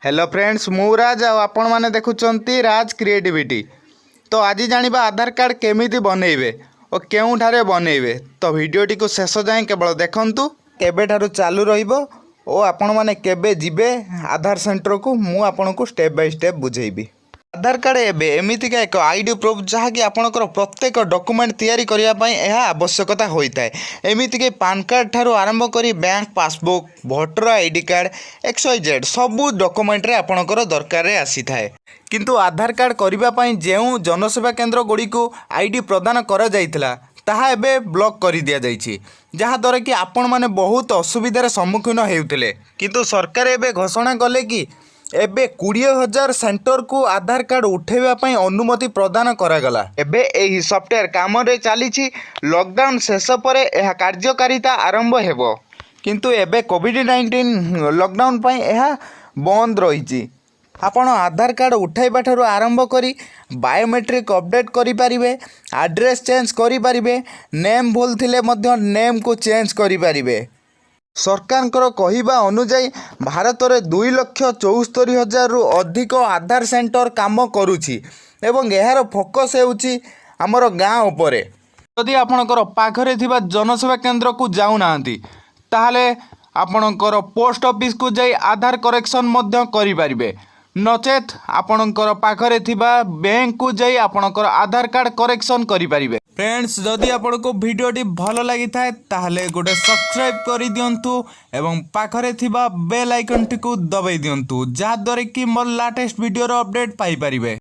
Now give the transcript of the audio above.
Hello friends, ମୁଁ ରାଜ ଆଉ ଆପଣମାନେ ଦେଖୁଛନ୍ତି ରାଜ କ୍ରିଏଟିଭିଟି। ତ ଆଜି ଜାଣିବା ଆଧାର କାର୍ଡ଼ କେମିତି ବନେଇବେ ଓ କେଉଁଠାରେ ବନେଇବେ। ତ ଭିଡ଼ିଓଟିକୁ ଶେଷ ଯାଏଁ କେବଳ ଦେଖନ୍ତୁ। କେବେଠାରୁ ଚାଲୁ ରହିବ ଓ ଆପଣମାନେ କେବେ ଯିବେ ଆଧାର ସେଣ୍ଟରକୁ, ମୁଁ ଆପଣଙ୍କୁ ଷ୍ଟେପ୍ ବାଇ ଷ୍ଟେପ୍ ବୁଝେଇବି। ଆଧାର କାର୍ଡ଼ ଏବେ ଏମିତିକା ଏକ ଆଇଡି ପ୍ରୁଫ୍, ଯାହାକି ଆପଣଙ୍କର ପ୍ରତ୍ୟେକ ଡକୁମେଣ୍ଟ ତିଆରି କରିବା ପାଇଁ ଏହା ଆବଶ୍ୟକତା ହୋଇଥାଏ। ଏମିତିକି ପାନ୍ କାର୍ଡ଼ ଠାରୁ ଆରମ୍ଭ କରି bank passbook, voter ID card, XYZ ସବୁ ଡକୁମେଣ୍ଟରେ ଆପଣଙ୍କର ଦରକାରରେ ଆସିଥାଏ। କିନ୍ତୁ ଆଧାର କାର୍ଡ଼ କରିବା ପାଇଁ ଯେଉଁ ଜନସେବା କେନ୍ଦ୍ର ଗୁଡ଼ିକୁ ଆଇଡି ପ୍ରଦାନ କରାଯାଇଥିଲା, ତାହା ଏବେ ବ୍ଲକ୍ କରିଦିଆଯାଇଛି, ଯାହାଦ୍ୱାରା କି ଆପଣମାନେ ବହୁତ ଅସୁବିଧାରେ ସମ୍ମୁଖୀନ ହେଉଥିଲେ। କିନ୍ତୁ ସରକାର ଏବେ ଘୋଷଣା କଲେ କି ଏବେ 20,000 ସେଣ୍ଟରକୁ ଆଧାର କାର୍ଡ଼ ଉଠାଇବା ପାଇଁ ଅନୁମତି ପ୍ରଦାନ କରାଗଲା। ଏବେ ଏହି ସଫ୍ଟୱେର୍ କାମରେ ଚାଲିଛି। ଲକଡାଉନ୍ ଶେଷ ପରେ ଏହା କାର୍ଯ୍ୟକାରିତା ଆରମ୍ଭ ହେବ। କିନ୍ତୁ ଏବେ କୋଭିଡ଼-19 ଲକଡାଉନ୍ ପାଇଁ ଏହା ବନ୍ଦ ରହିଛି। ଆପଣ ଆଧାର କାର୍ଡ଼ ଉଠାଇବା ଠାରୁ ଆରମ୍ଭ କରି ବାୟୋମେଟ୍ରିକ୍ ଅପଡ଼େଟ୍ କରିପାରିବେ, ଆଡ୍ରେସ୍ ଚେଞ୍ଜ କରିପାରିବେ, ନେମ୍ ଭୁଲ ଥିଲେ ମଧ୍ୟ ନେମ୍କୁ ଚେଞ୍ଜ କରିପାରିବେ। ସରକାରଙ୍କର କହିବା ଅନୁଯାୟୀ, ଭାରତରେ 2,74,000ରୁ ଅଧିକ ଆଧାର ସେଣ୍ଟର କାମ କରୁଛି ଏବଂ ଏହାର ଫୋକସ୍ ହେଉଛି ଆମର ଗାଁ ଉପରେ। ଯଦି ଆପଣଙ୍କର ପାଖରେ ଥିବା ଜନସେବା କେନ୍ଦ୍ରକୁ ଯାଉନାହାନ୍ତି, ତାହେଲେ ଆପଣଙ୍କର ପୋଷ୍ଟ ଅଫିସକୁ ଯାଇ ଆଧାର କରେକ୍ସନ୍ ମଧ୍ୟ କରିପାରିବେ। ନଚେତ୍ ଆପଣଙ୍କର ପାଖରେ ଥିବା ବ୍ୟାଙ୍କକୁ ଯାଇ ଆପଣଙ୍କର ଆଧାର କାର୍ଡ଼ କରେକ୍ସନ୍ କରିପାରିବେ। ଫ୍ରେଣ୍ଡସ୍, ଯଦି ଆପଣଙ୍କୁ ଭିଡ଼ିଓଟି ଭଲ ଲାଗିଥାଏ, ତାହେଲେ ଗୋଟେ ସବସ୍କ୍ରାଇବ୍ କରିଦିଅନ୍ତୁ ଏବଂ ପାଖରେ ଥିବା ବେଲ୍ ଆଇକନ୍ଟିକୁ ଦବାଇ ଦିଅନ୍ତୁ, ଯାହାଦ୍ୱାରା କି ମୋର ଲାଟେଷ୍ଟ ଭିଡ଼ିଓର ଅପଡ଼େଟ୍ ପାଇପାରିବେ।